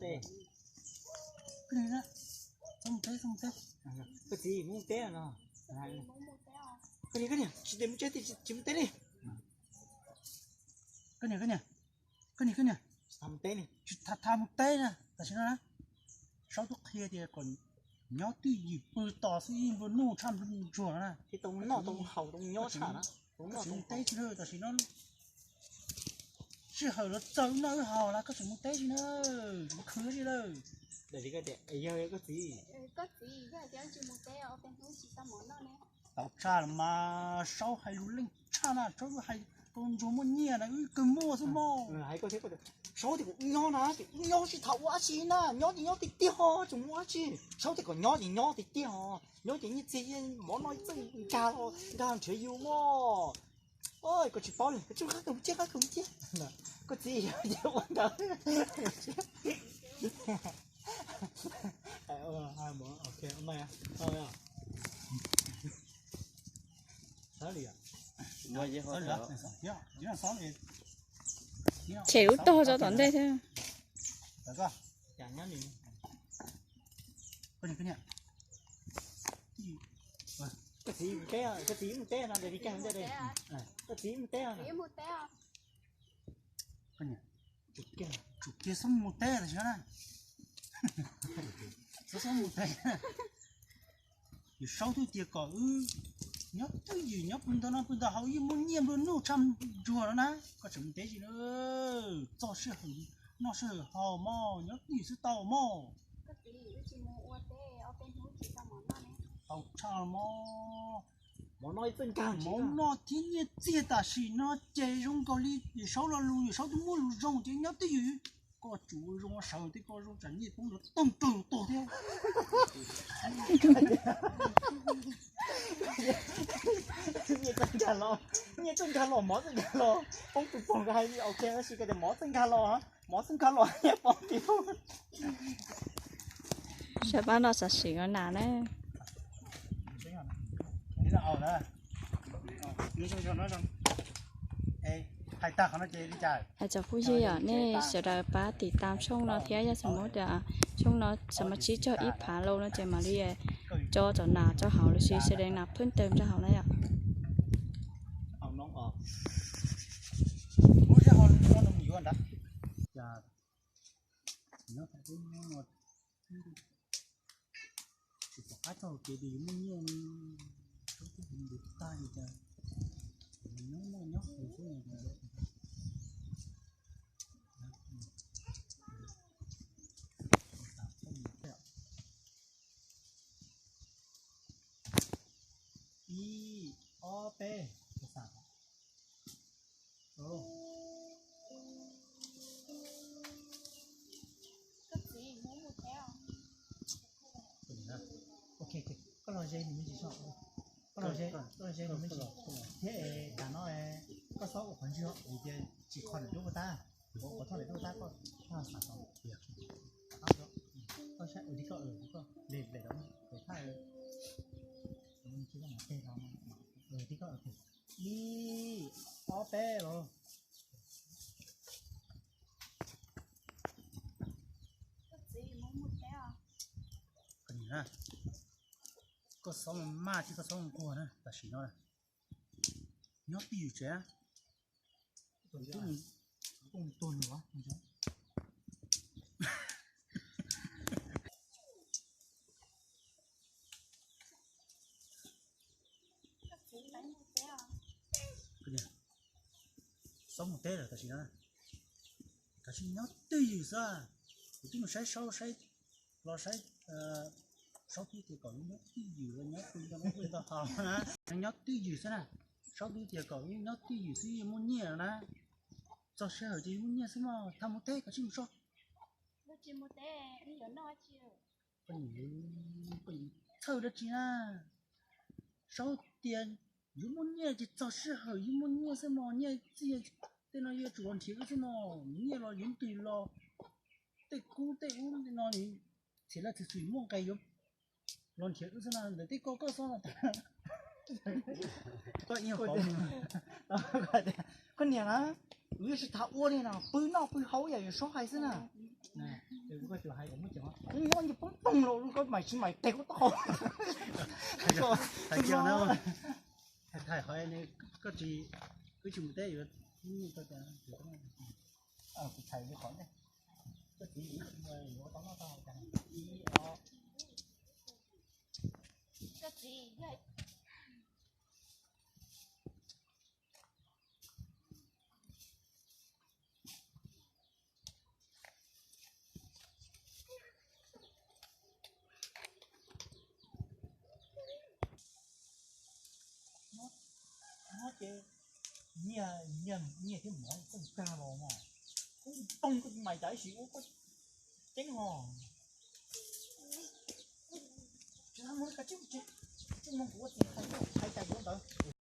Koj niam, koj niam, tsis mus teb no. Koj niam, koj niam, tsis mus teb li. Koj niam, koj niam, koj niam, koj niam, tsis tham mus teb na, tam sim no na. Saub twb qhia tias kom nyob twj ywm pw tos xwb, nplua nuj tshaj nplua ntsuag no na. Tsis mus teb tsis na, tam sim no sij hawm los txog wb noj wb haus lawm, koj tseem mus teb tsis na, mus khwv tsis lawm. Tau tshaj los mas Saub hais lus leej tshaj na, Saub hais koj ntsuag muaj nyiaj na, wb kawg muaj xwb mog. Saub tias kom wb nyob na, ces wb nyob tsis tham ua dab tsi na, nyob ces nyob tiag tiag ho, tsis muaj dab tsi. Saub tias kom nyob ces nyob tiag tiag ho, nyob ces nyiaj txiag mov noj txawj nkag los nkag nrhiav yus mog. Koj tsis paub li, koj tsuj qab kawg mus ciaj, qab kawg mus ciaj. Koj txiv yog ua ntawd. Tshem lub tog tso tom ntej thiab. Koj txiv mus teb, koj txiv mus teb no, koj txiv mus teb no. Tsum kiag xob mus teb tam sim no na. Xob, xob mus teb. Yus Saub twb tias kom wb nyob twj ywm, nyob pw ntawm no pw ntawm haus, yeej muaj nyiaj nplua nuj tshaj ntsuag no na. Koj tseem mus teb tsis na, txog sij hawm noj sij hawm haus mog, nyob twj ywm xwb tau mog. Tau tshaj mog. Mov noj thiab nyiaj txiag tam sim no ces zoo nkaus li Yawm Saub lo lus, Yawm Saub twb muaj lus zoo tias nyob twj ywm. Koj tsum ua zoo sawv thiab, koj zoo tsam nyiaj poob ntawd toog rau yus tuag thiab. Nyiaj txawj nkag los, nyiaj txawj nkag los, mov txawj nkag los, poob tus poob nkag hais li ok, tab sis koj tias mov txawj nkag los, mov txawj nkag los nyiaj poob tim. Sawv pab no xav sim ua nas na. Hais tag qhov no ces li cas? Hais txog phooj ywg yom, nej sawv daws pab tim tam tshooj no thiab, yog xam mub tias tshooj no xam mub tsib caug ib phav los no ces mam li tso cov nas rau hauv los sis sawv daws nas phwj tawm rau hauv na yom. Tsis pom qab txog kev tias yus muaj nyiaj, Saub twb hais ntev tag li cas, nyob noj nyob haus xwb. Ib, ob, peb, xam. Ok, koj los ze nws me ntsis, koj los ze, koj los ze nws me ntsis thiab es tas no koj txhob ua qhov ntswg vim tias tsis kho daim duab tab, ua qhov thoj daim duab tab koj xav tau. Koj saib ua li koj, koj le le rau pem thaj, tib koj, ib, ob, peb los. Koj txhob maj thiab koj txhob nquag na, tam sim no nyob twj ywm tsev. Tuag nws. Txhob mus teb lawm tam sim no, kav tsij nyob twj ywm xwb. Kuv twb mus saib Saub, saib los saib, Saub twb tias kom nyob twj ywm los nyob pw tau noj pw tau haus na, nyob twj ywm xwb na. Saub twb tias kom nyob twj ywm xwb yeej muaj nyiaj na. Txog sij hawm ces yeej muaj nyiaj xwb mog, thaj mus teb kav tsij mus so. Txhawj dab tsi na, Saub tias yuav muaj nyiaj ces txog sij hawm yeej muaj nyiaj xwb mog, nyiaj txiag tej no yuav tsum los nrhiav wb xwb mog, nyiaj los yuav ntws los, tej kub tej ub no txhia leej txhia tus muaj nqis yuav los nrhiav wb xwb no, ntawm tej ko koj xob los tas. Koj niam na, wb tsis tham ua li no, pw noj pw haus yam Yawm Saub hais xwb na. Koj tsuas hais kom muab cov kuv nyob nce poob poog los koj mais tsis mais teg kuv taub hau. Hais kiag na, hais qhov koj tsis, wb tsis mus teb yuav, kuv txhais li qhov ntej, koj txiv yuav tau noj tau haus cas ib ob. Nyob ces nyiaj, nyiaj thiab mov koj kag los mas, koj poog koj mais cas ib sim ua koj ceeb ho. Tsis muaj li ka tsib tsis, tsis muaj kuv ua txiv hais cas yuav ntawd.